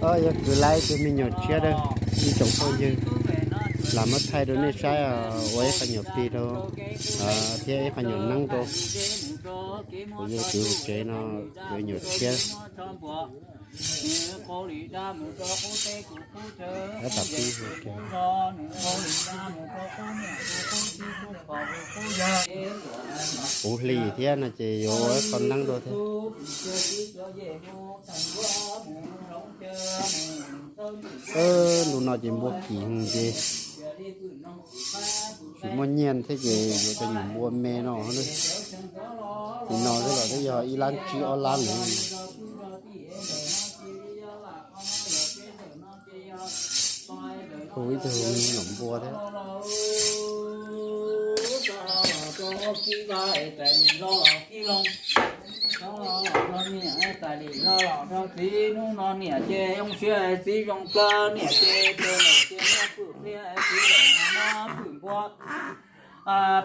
Yog kwv Laib tus me nyuam tshiab dawb, ib tsoom phooj ywg, lam muab thaij rau nej saib, ua ib qho nyuam plig rau thiab ib qho nyuam neeb rau kuv yawg kwv hauv tsev no, tus me nyuam tshiab. Puv hlis thiab no ces yuav ua ib qho neeb dua thiab. Ntu no ces npua kim ces tsis muaj nyiaj thiab ces yuav cov nyuam npua me no. Tus no xwb los twb yog ib lab tsib ob lab lawm. Hu ib tug nyuam npua thiab. Hnub no niam ces zoo siab txiv zoo kawg, niam ces tes lawm ces muab pwm pliag, txiv lawm no muab pwm npua.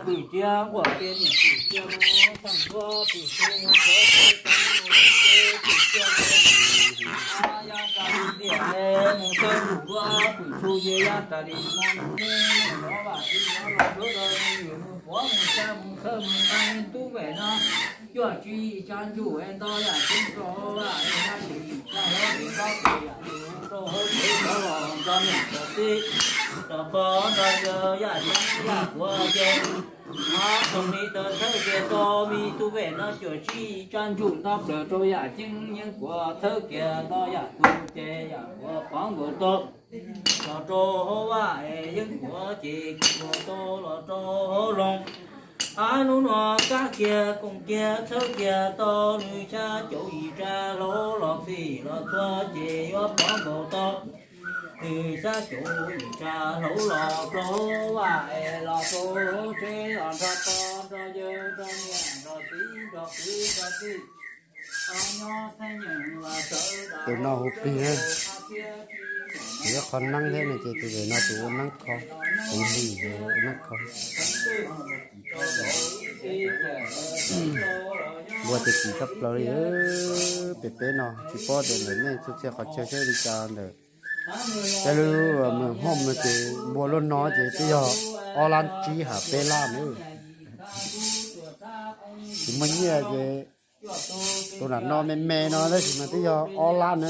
Pwm cia nquam ces niam pwm cia mus tag npua, pwm cia mus txog ces txog mus ces pwm cia mus. Yaj tas li niam mus txog mus npua, pwm tsu ces yaj tas li no mus ces niam los vam txiv los los rau rau mus ywm mus pov mus xyaw mus xawb mus nqa tub vem no. Cuaj tsib yim tsa ntsum es nto yam ceeb rau vaj es haj yim yim tsa hlob es nto pem yam yim rau hauv pem rov los nto niam rau txiv, rau pog rau yawg yaj ceeb yaj kuav ces, no tau mi taw txhawb ces rau mi tub vem no cuaj tsib yim tsa ntsum nto plaws rau yam ceeb yeeb kuav txhawb kiag nto yam tu ces yam kuav pov nkaus tau. Los rau hauv vaj es yeeb kuav ces kuv ua tau los rau hauv loog. Ab hnub no kab kiag koom kiag txhawb kiag tau nws xya caum yim tsa hlau los txhim los txhua ces yuav pov nkaus tau. Nws xya caum yim tsa hlau los rau hauv vaj es los rau hauv tsev los nrog pog nrog yawg nrog niam nrog txiv nrog kwv nrog tij. Tus no hu plig, yuav qhov neeb thiab no ces tus vem no tus ua neeb kho, tus hlis ua neeb kho. Npua ces kim tshaj plaws li, pem peb no tsis paub tias ntawm nej txhua txhia qhov chaw saib li cas ntawm peb lub Mes Hmoob no ces npua lub no ces twb yog ob lab tsib ha peb lab na. Tsis muaj nyiaj ces tus nram no me me no tab sis mas twb yog ob lab na.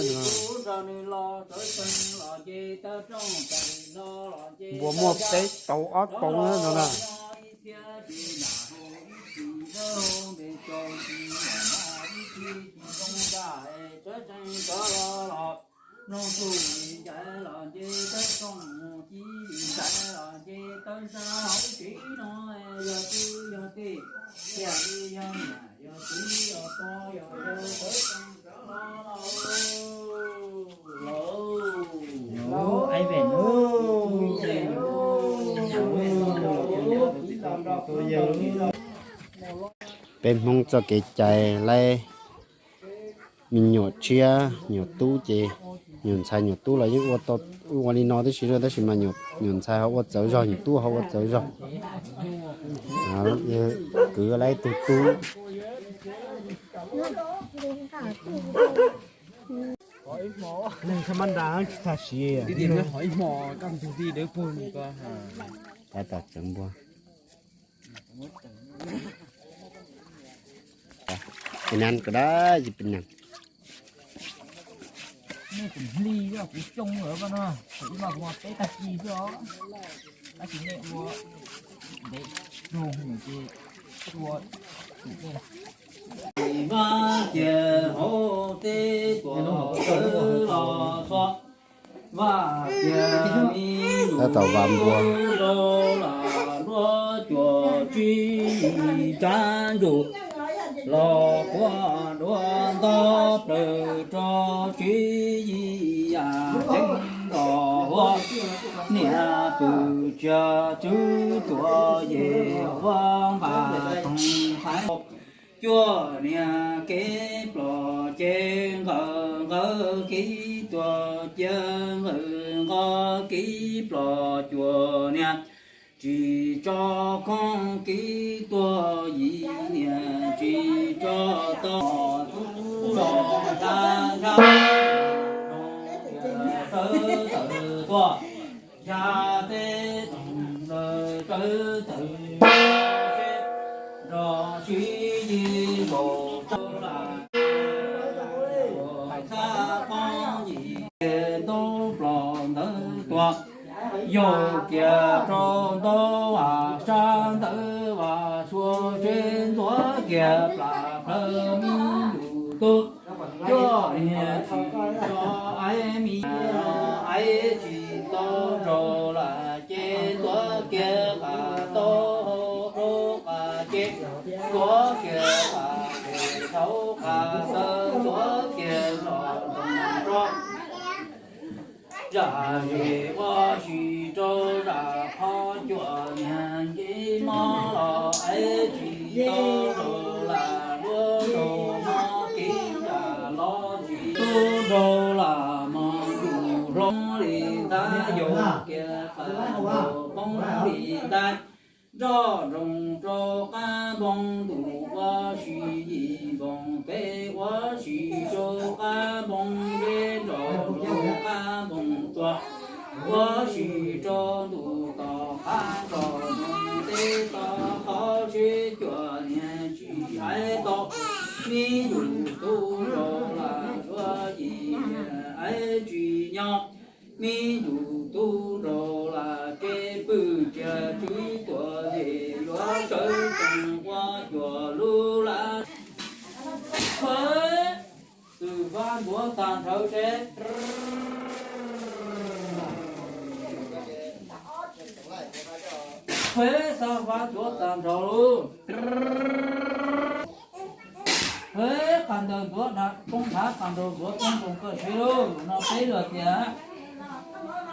Npua muaj peb tau ob tau na no na. Peb Hmoob txoj kev cai laib me nyuam tshiab nyuam tub ces nyuam ntxhais nyuam tub los yeej ua li no tib si, tab sis mas nyuam ntxhais ho ua txawv zog, nyuam tub ho ua txawv zog. Kwv laib ib tug tub. Neeg thaj mab nra tsis tag siv. Tab tom tseev npua. Pes nan ko dab, pes nan. Nej tus hli yog kuv coj lawm koj no, kuv ib no kuv peb tag kis xwb os. Tab sis nej ua ntev rau ces ua Vaj tias hauv teb tuam tawv los txog, Vaj tias mi tab tom vas npua. Los lam duab cuam tsib yim tsa ntsum, los quaj duab nto plaws rau tsib yim yam ceeb los ua niam pw tsia tswb tuam yem ua npam thoom haiv. Cuaj niag kev plos ces nqawm nqawm kev tuam, cia nqawm nqawm kev plos cuaj niag. Tsis tso khoom kev tuam yim niag, tsis tso tau tub los nrab nrab. tuaj, xya teb toom lawm tsawv tawm, nrog sib yig nkaus rau lam, txhab poob yim, ntaub plos ntawd tuaj, yaug kiag rau ntaub as sab ntawd vas sua tsev, ntxuav kiag plas plawv me ntsis tub, cuaj niag tsis tso aib me, aib tsis tau nraug lam ces ntxuav kiag qas taub hau rau qas ces, ntxuav kiag qas tes thaum qas taw, ntxuav kiag los nroos rau zam zis ua si rau zam qhov cuaj niag nce mob los aib tsis tau nraug lam, luag nraug mob kev zam los tsis tau nraug lam, mos ntuj hlob li ntawd, yaug kiag qas nraug poob li ntawd, nroj nroos rau qab npoo ntuj ua si yim npoo peb ua si rau qab npoo zeb, nroj rau qab npoo tsua ua si rau ntuj tom qab, nroj nroos teb tom qhov tsheb, cuaj niag tsis aib tau, me ntuj tub nraug lam, cuaj yim aib tsis nyob, me ntuj tub nraug lam, ces pw tsiag tswv tuam ces yuav sawv tsees ua cuag lub laj. Xwm Fab ntxuav tag nrho tsev. Xwm Fab ntxuav tag nrho lauj. Qas ntaus ntxuav poob nrhav, qas ntaus ntxuav poob nkaus koj seb lauj. No peb los tias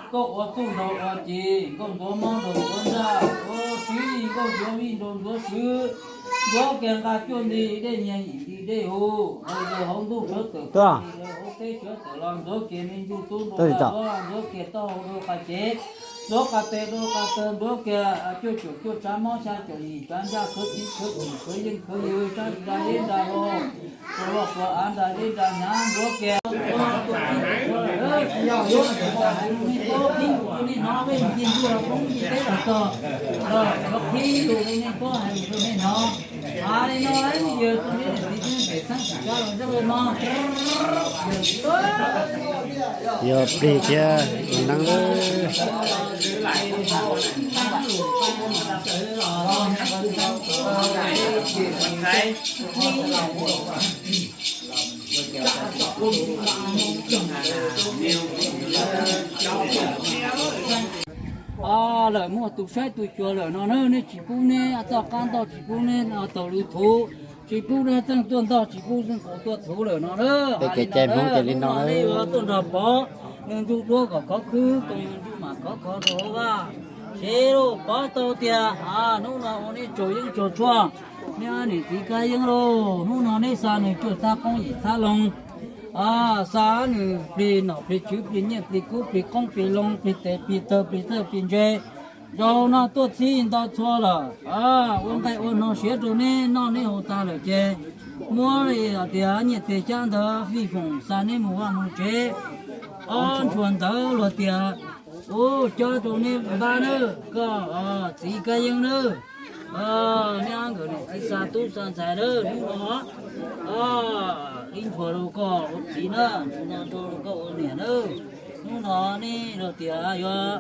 nkauj ua txuj nraug ua ci, nkauj ntxuav mob nraug ntxuav ntsaj, ua sib nkauj ntxuav vij nraug ntxuav swv, ntxuav kiag nqa cuaj nti dej nyiag yim nti dej huv, hauv ntuj sawv tawm, hauv teb sawv tawm los ntxuav kiag me ntuj tub nraug ntxuav, ntxuav kiag taub hau rau qas cev, ntxuav qas tes rau qas taw, ntxuav kiag cuaj caum cuaj tsav mob, xya caum yim tsav ntsaj, khawv txij khawv txim khawv yeej khawv yws, sab nra zeb nra hlau, quas loj quas av nra zeb nra hnyav, ntxuav kiag nej paub qhib lus rau nej hnov, peb nce ntuj los poob nce teb los txog, los qhib lus rau nej paub hais lus rau nej hnov. Hais li no, yawg rau nej niam txiv tub ntees xeeb tsis kab los zeb no. Yog plig thiab neeb lawm. Lawm muaj tus saib tus xyuas lawm no na, nej tsis pub neb txoj qab ntoj, tsis pub neb taug lw thuv, tsis pub neb txeej tuaj ntog, tsis pub txeej qaum tuaj thuv lawm no na. Hais li no, hnub no nej yuav tuaj nrog pov nws ntsuj duab kom khov khwb, koom nws ntsuj mam khov khov rau hauv vaj. Seb lauj, pov tau tias hnub no ua nej tsaug yeeb tsaug tshuaj, nej niam txiv kab yeeb lauj. Hnub no neb xa nws cuaj txhab poob yim txhab loo, xa nws plig nom plig tswv plig nyiaj plig kub plig qoob plig loo plig tes plig taw plig txawj plig ntse. Zaum no tuaj txhij nto txhua lawm, ua nqaij ua no siav rau neb noj neb haus tag lawm ces muab li tias nyiaj txiag xyab ntawv fij foom xa neb mus vaj mus tsev. Ob ntshua ntawv luag tias ub cob rau neb npab nawb, koj txiv kab yeeb nawb. Neb ob nkawm niam txiv xa tub xa ntxhais nawb, hnub no ib ntshua rau koj ua txiv na, ntshua no rau koj ua niam nawb. Hnub no neb luag tias yuav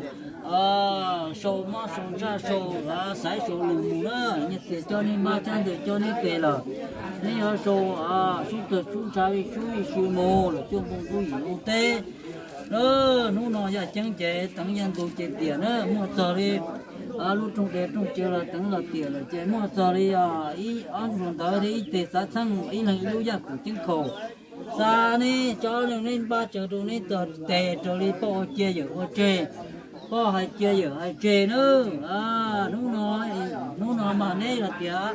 sau mob sau ntsaj sau xaiv sau lus mus na, nyiaj txiag coj neb npab, xyab ntawv coj neb tes lawm. Neb yuav sau sub tawg sub ntsha vij sub vij sw mus lawm cuaj npoo ntuj yim npoo teb. Hnub no yaj ceeb ces teev yaj ntxwv ces tiam na, muaj txog li lub rooj dej rooj cawv los teev los tiam lawm ces muaj txog li ib ob npoo ntawv thiab ib teg xav txheej, ib leeg ib lub yaj khaum ceeb khaum. Xa neb cob neb npab tsawv rau neb txog tes raws li poj ua cia yawm ua tseg, poj hais cia yawm hais tseg nawb. Hnub no, hnub no mas neb los tias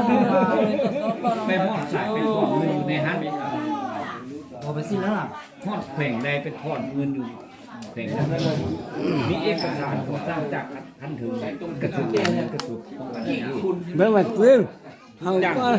Peb muab xais peb thom nws ne hab. Muab kheem dai peb thom nws, kheem dai. Nws ib kas xam kuas txaj caj khab thwv, kas xam, kas xam, Npawg Vam Txwv, hauv koj.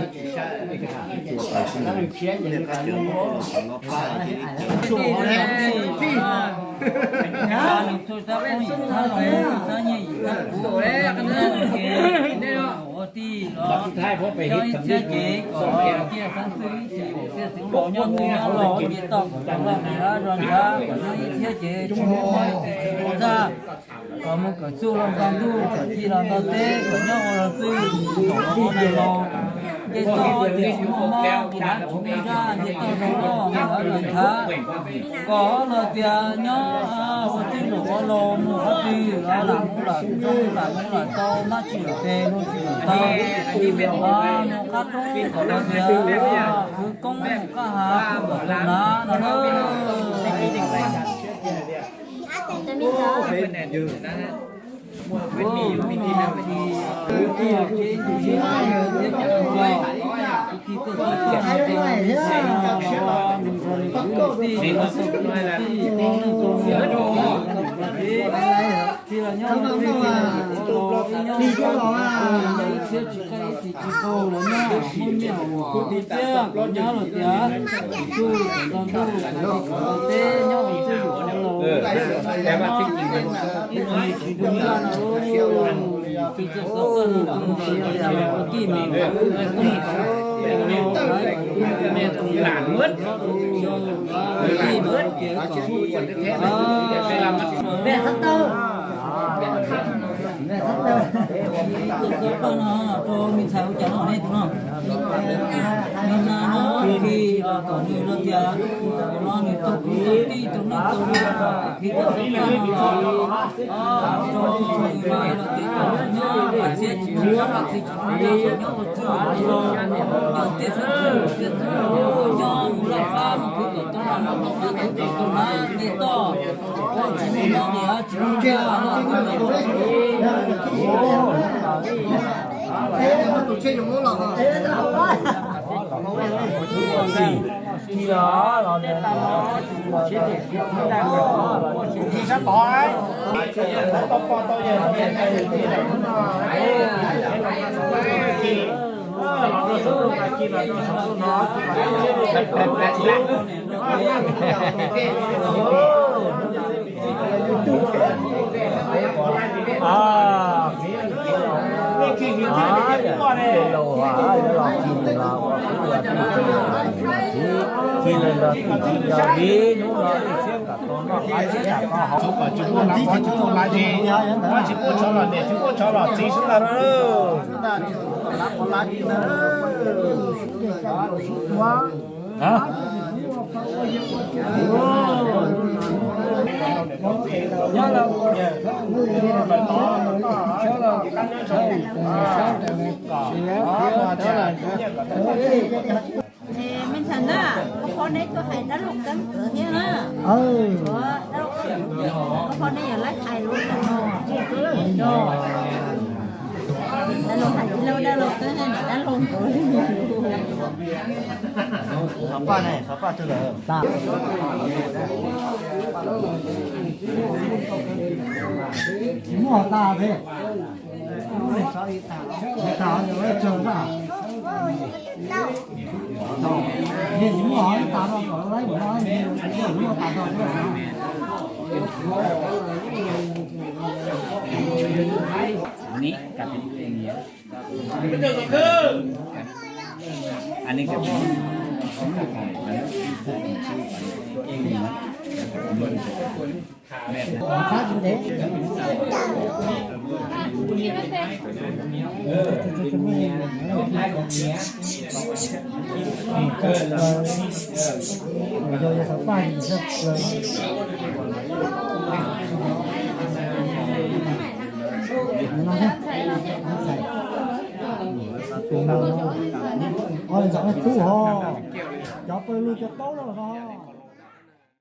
Tij los nyob ib txhiab ces kom ciaj xeeb xwb ib txhis, ciaj xeeb laus nyob twg nyob laus ces toj kom tau loj ces hab zog nrad kom nyob ib txhiab ces tsis muaj mob ib txhis tsis muaj txhaj, kom mus kawm txuj los nto ntuj, kawm ci los nto teb, kom nyob ua luag txwj, kom ua neeg laus ces toj ces tsis muaj mob ces hab tsis muaj zaj ces toj zoo loj ces hab zog nrad. Kom los tias nyob ua txwj laum ua laus mus qhov twg los lam mus lam zoo lam mus lam tau, mab tsis lam pes luag tsis lam tau, mus qab roob kom los tias khwv koob mus qab hav kom tau hnav no na. Tsis los nyob ua txwj laus ua laus, nyob ib txhiab tsis qaij ib txhis tsis qaug los nyob muaj nyiaj hauv kuv tij thiab kom nyob los tias txuj kom nto ntuj kom teb nyob ua txwj laum ua laus, ib txhis tsis tu ntaj no, tsis txawj xov toj no, tus mus tsis yog tias ua tij mas ua tij mas ua no, ua tij mas ua tias kom Rau me ntxhais ua cas no nej tus no, no na no, kis kom nws los tias, no nws tau kwv tau tij tau neej tau yaig, kis tau tau paj no los, rau nws los tias kom nyob paj txhia tsis nyob paj txhia tsis nyob, nyob ua txwj ua laus, nyob tej xeeb txwj tej xeeb laus, nyob mus laj fab mus khwv kom tau laj, mus laj fab khwv kom tau hnav tej toj, ua tsis muaj mob nqis tsis muaj zaj. Tsis muaj ntxiv tsis muaj lawv, tsis muaj tsov los niam tsis muaj tsov los txiv xwb ntag. Me ntxhais na, koj phob neb tuaj hais dab laug Keeb nkawd thiab na. Koj phob neb yog laib hais lus no. Dab laug hais tsis lauj, dab laug Keeb hais dab laug nkawd li. Xov paj ne, xov paj twg lawm? Tsis muaj tas thiab. Tus no, ntxawm tub ho, cov pawg lug cov taub no ho.